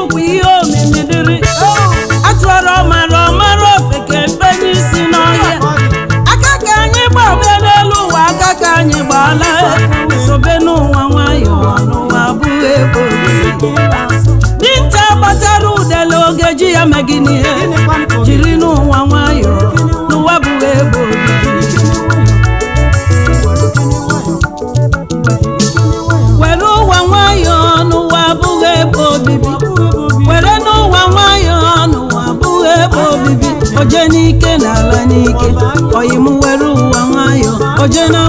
ụkwa ihe omimi dịrị. Atụọrọ ọmara ọmara ofeke mpenye isi n'ọhịa. Aka ka anyị gbabịa n'elu ụwa, aka ka anyị gbala. Sobe n'ụwa nwayọọ, n'ụwa abụghị ebe obibi. Dinta gbatara udele oge ji ya megịnị ihe. Jiri n'ụwa nwayọọ, n'ụwa abụghị ebe obibi. Were ụwa nwayọọ, n'ụwa abụghị ebe obibi. Were n'ụwa nwayọọ, n'ụwa abụghị ebe obibi. Oje n'ike na ala n'ike, oyi m, were ụwa nwayọọ. Oje na